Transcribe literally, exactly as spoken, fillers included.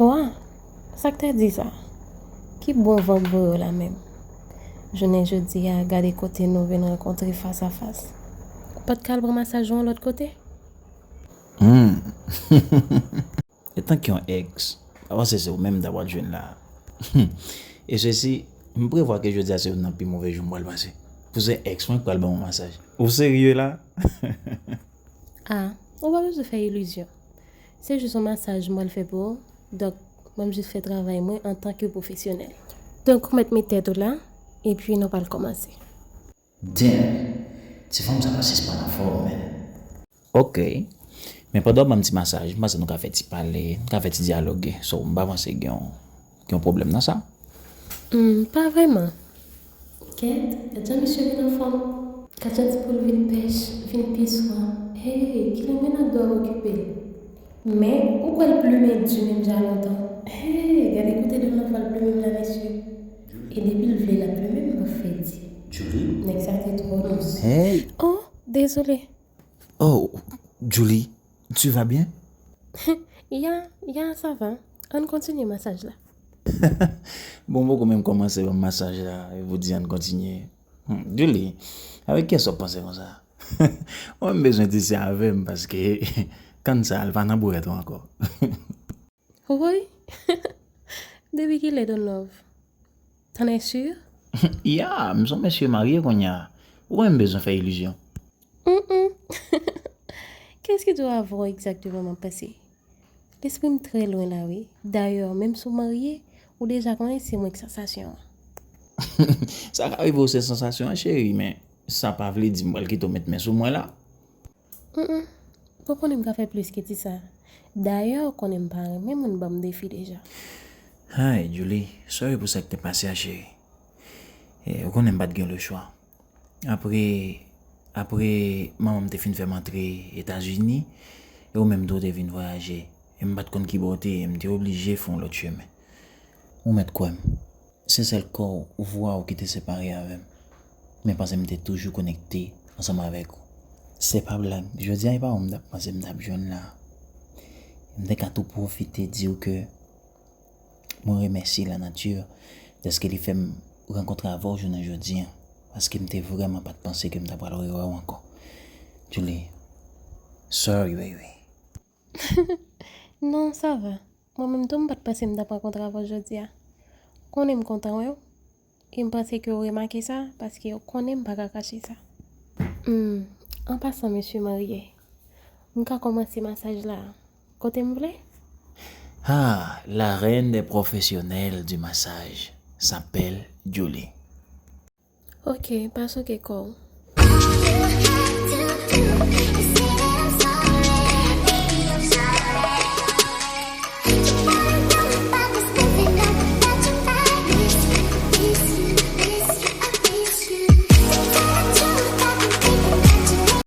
Wa, sa k te di sa? Ki bon van k voye w la menm? Jounen jodi a, gade kote nou vin rankontre fas a fas. Ou pa t ka al pran masaj ou yon lòt kote? Hmm. Etanke yon ex, pa panse se ou menm m ta pral jwenn la. E sesi, m prevwa ke jodi a se youn nan pi move jou m pral pase. Pou se ex mwen k pral ban m yon masaj. Ou serye la? Ah, ou pa bezwen fè ilizyon. Se jis yon masaj m pral fè pou ou. Donk, mwen m jis fè travay mwen antanke pwofesyonèl. Donk, ou mèt met tèt ou la, epi nou pral kòmanse. Damn! Ti fanm sa pa sispann anfòm, man. Ok. Men pandan w ban m ti masaj, m panse nou ka fè ti pale, nou ka fè ti dyaloge. So, m pa panse gen yon, gen yon pwoblèm nan sa. Hmm, pa vrèman. Kèt, gad jan misye vin anfòm. Gad jan ti poul vin pèch, vin pi swa. Hey, kilè mwen ak dwa okipe l. Men, ou kwè l plimen di menm jan lontan. Hey, gade kote Donald Trump plimen m la, mesye. E depi l vle l ap plimen m, m ap fè di. Julie? Nèg sa te twò dous. Hey! Oh, dezole. Oh, Julie, tu vas bien? Ya, ya, sa va. Ann kontinye masaj la. Bon, m poko menm kòmanse ban m masaj la, e pou di ann kontinye. Hmm, Julie, avèk kiyès w ap panse konsa? Mwen m bezwen di se avè m paske kann sa al pa nan bourèt ou ankò. Woy! Depi kilè Don Love? T'en es sûr? Ya, m se yon mesye marye kounye a. Ou wè m bezwen fè ilizyon. Mm-mm. Qu'est-ce que tu as à voir exactement, m ap panse? Lespri m trè lwen la, wi. Dayè, menm si w marye, ou deja konnen se mwen k sansasyon an. Sa ka rive w se sansasyon an, cheri, men sa pa vle di m pral kite w met men sou mwen la. Mm-mm. Ou konnen m ka fè plis ke ti sa. Dayè, ou konnen m pa renmen moun ban m defi deja. Hey, Julie, sorry pou sa k te pase a, cheri. E, ou konnen m pa t gen lechwa. Apre, apre manman m te fin fè m antre Etazini, e ou menm tou ou te vin vwayaje. E m pa t konn ki bò w te ye, m te oblije fè yon lòt chemen. Ou mèt kwè m. Se sèl kò w, vwa w ki te separe avè m. Men panse m te toujou konekte ansanm avèk ou. Se pa blag, jodi a e pa ou m t ap panse m t ap jwenn la. M te ka tou pwofite di w ke mwen remèsye lanati dèske li fè m rankontre avè w jounen jodi a. Paske m te vrèman pa t panse ke m ta pral rewè w ankò. Julie, sorry, baby. Non, sa va. Mwen menm tou, m pa t panse m t ap rankontre avè w jodi a. Konnen m kontan wè w. E m panse ke w remake sa, paske w konnen m pa ka kache sa. Hmm, an pasan, mesye marye, m ka kòmanse masaj la kote m vle? Ah, la reine des professionnels du massage s'appelle Julie. Ok, pa soke kò w.